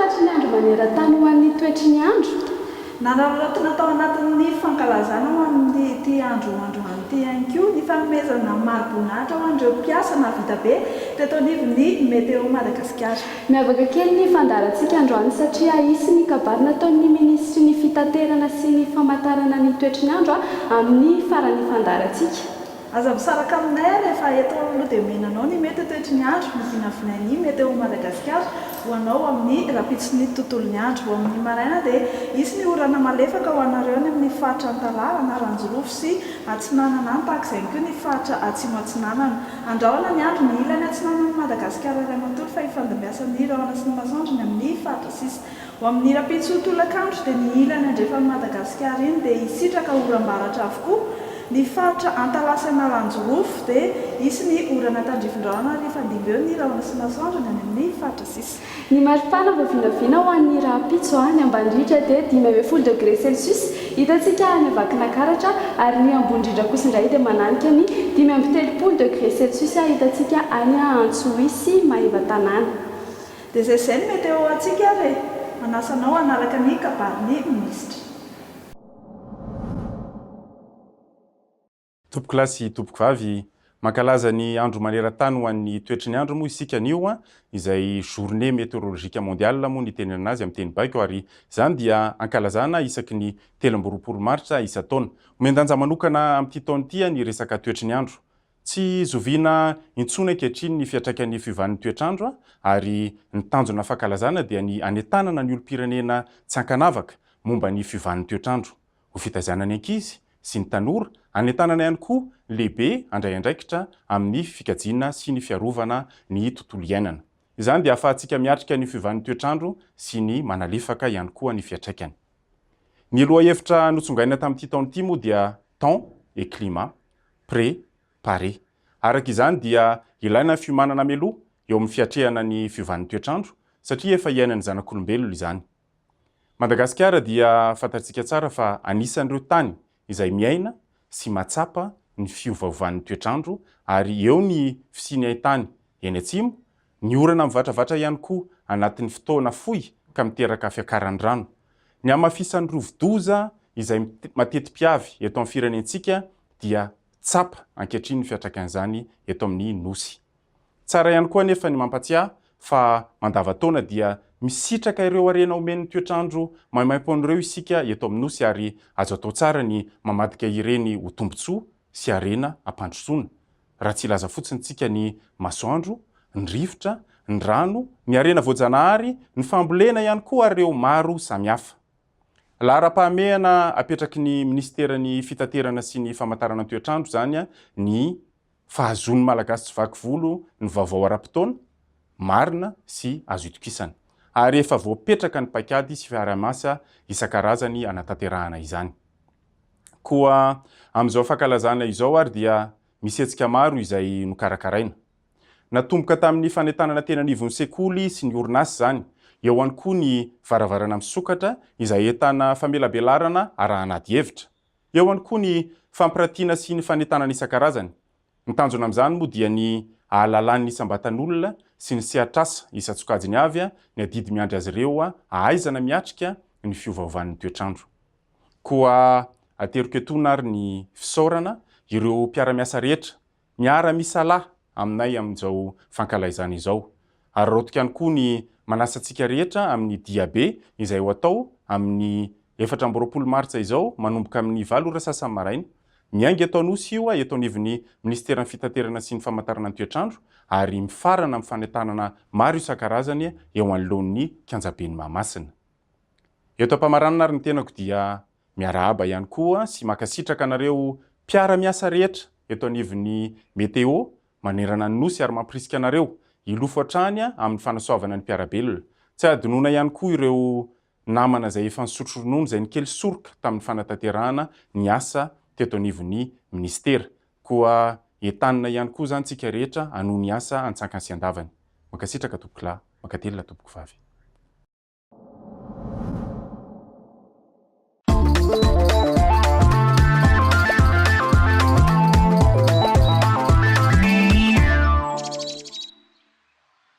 tratry ny andro maneran-tany ho an'ny toetry ny andro. Nararaotina tao anatin'ny fankalazana ho amin'ity andro androany ity ihany koa ny fanomezana mari-boninahitra ho an'ireo mpiasa nahavita be teto anivon'ny Météo Madagasikara. Miavaka kely ny fandaharantsika androany satria hisy ny kabary nataon'ny minisitry ny fitaterana sy ny famantarana ny toetry ny andro amin'ny faran'ny fandaharantsika. Aza misaraka aminay ary efa eto aloha dia omena anao ny mety ho toetry ny andro novinavinain'ny Météo Madagasikara ho anao amin'ny rahampitson'ny tontolon'ny andro. Ho amin'ny maraina dia hisy ny orana malefaka ho anareo any amin'ny faritra Antalaha, Analanjirofo sy Atsinanana any tahaka izay ihany koa ny faritra Atsimo Atsinanana. Andrahona ny andro ny ilany atsinanan'i Madagasikara iray manontolo fa hifandimbiasan'ny rahona sy ny masoandro ny amin'ny faritra sisa. Ho amin'ny rahampitso tolakandro dia ny ilany andrefan'i Madagasikara iny dia hisitraka oram-baratra avokoa. Ny faritra Antalaha sy Analanjirofo dia hisy ny orana tandrifin-drahona ary hifandimby eo ny rahona sy masoandro ny any amin'ny faritra sisa. Ny maripana vao vinavina ho an'ny rahampitso any ambany indrindra dia 15 degré celsius hitantsika any Vakinakaratra ary ny ambony indrindra kosa indray dia mananika ny 35 degré celsius hitantsika any Antsohihy sy Maevatanàna. Dia izay izay ny météo antsika ary e! Manasa anao hanaraka ny kabarin'ny minisitra. Tompokolahy sy tompokovavy, mankalaza ny andro maneran-tany ho an'ny toetry ny andro moa isika anio, izay journée météorologique mondiale moa ny itenenana azy amin'ny teny baiko ary izany dia ankalazana isaky ny 23 martsa isan-taona. Omen-danja manokana amin'ity taona ity ny resaka toetry ny andro. Tsy zoviana intsony ankehitriny ny fiantraikan'ny fiovan'ny toetr'andro ary ny tanjona fankalazana dia ny hanentanana ny olom-pirenena tsy ankanavaka momba ny fiovan'ny toetr'andro. Ho fitaizana ny ankizy sy ny tanora, hanentanana ihany koa ny lehibe handray andraikitra amin'ny fikajiana sy ny fiarovana ny tontolo iainana. Izany dia ahafahantsika miatrika ny fiovan'ny toetr'andro sy ny manalefaka ihany koa ny fiantraikany. Ny lohahevitra notsongaina tamin'ity taona ity moa dia Temps et climat. Pré, paré. Araka izany dia ilaina ny fiomanana mialoha eo amin'ny fiatrehana ny fiovan'ny toetr'andro satria efa iainan'ny zanak'olombelona izany. Madagasikara dia fantatsika tsara fa anisan'ireo tany izay miaina sy mahatsapa ny fiovaovan'ny toetr'andro ary eo ny fisian'ny haintany eny atsimo, ny orana mivatravatra ihany koa anatin'ny fotoana fohy ka miteraka fiakaran'ny rano. Ny hamafisan'ny rivodoza izay mateti-piavy eto amin'ny firenentsika dia tsapa ankehitriny ny fiantraikan'izany eto amin'ny Nosy. Tsara ihany koa anefa ny mampatsiahy fa mandavantaona dia misitraka ireo harena omen'ny toetr'andro maimaimpoana ireo isika eto amin'ny Nosy ary azo atao tsara ny mamadika ireny ho tombontsoa sy harena ampandrosoana raha tsy hilaza fotsiny tsika ny masoandro, ny rivotra, ny rano, ny harena voajanahary, ny fambolena ihany koa ary ireo maro samihafa. Laharam-pahamehana apetraky ny minisiteran'ny Fitaterana sy ny Famantarana ny Toetr'andro izany ny fahazoan'ny Malagasy tsy vaky volo ny vaovao ara-potoana, marina sy azo itokisana. Ary efa voapetraka ny paikady sy fiaraha-miasa isan-karazany hanatanterahana izany. Koa amin'izao fankalazana izao ary dia misy hetsika maro izay nokarakaraina. Natomboka tamin'ny fanentanana teny anivon'ny sekoly sy ny orinasa izany. Eo ihany koa ny varavarana misokatra izay ahitana famelabelarana arahana adihevitra. Eo ihany koa ny fampiratiana sy ny fanentanana isan-karazany. Ny tanjona amin'izany moa dia ny ahalalan'ny isam-batan'olona sy ny sehatr'asa isan-tsokajiny avy ny adidy miandry azy ireo hahaizana miatrika ny fiovaovan'ny toetr'andro. Koa ateriko etoana ary ny fisaorana ireo mpiara-miasa rehetra Miara-misalahy aminay amin'izao fankalaizana izao. Araraotiko ihany koa ny manasa antsika rehetra amin'ny diabe izay ho atao amin'ny 24 martsa izao manomboka amin'ny valo ora sasany maraina. Miainga eto Anosy io eto anivon'ny Minisiteran'ny Fitaterana sy ny Famantarana ny Toetr'andro ary mifarana amin'ny fanentanana maro isan-karazany eo anoloan'ny kianjaben'i Mahamasina. Eto am-pamaranana ary ny tenako dia Miarahaba ihany koa sy mankasitraka anareo mpiara-miasa rehetra eto anivon'ny Météo manerana ny Nosy ary mampirisika anareo hilofo hatrany amin'ny fanasoavana ny mpiara-belona. Tsy hadinoina ihany koa ireo namana izay efa nisotro ronono izay nikely soroka tamin'ny fanatanterahana ny asa teto anivon'ny Minisitera. Koa entanina ihany koa izany tsika rehetra hanohy ny asa an-tsankany sy an-davany. Mankasitraka tompokolahy, mankatelina tompokovavy.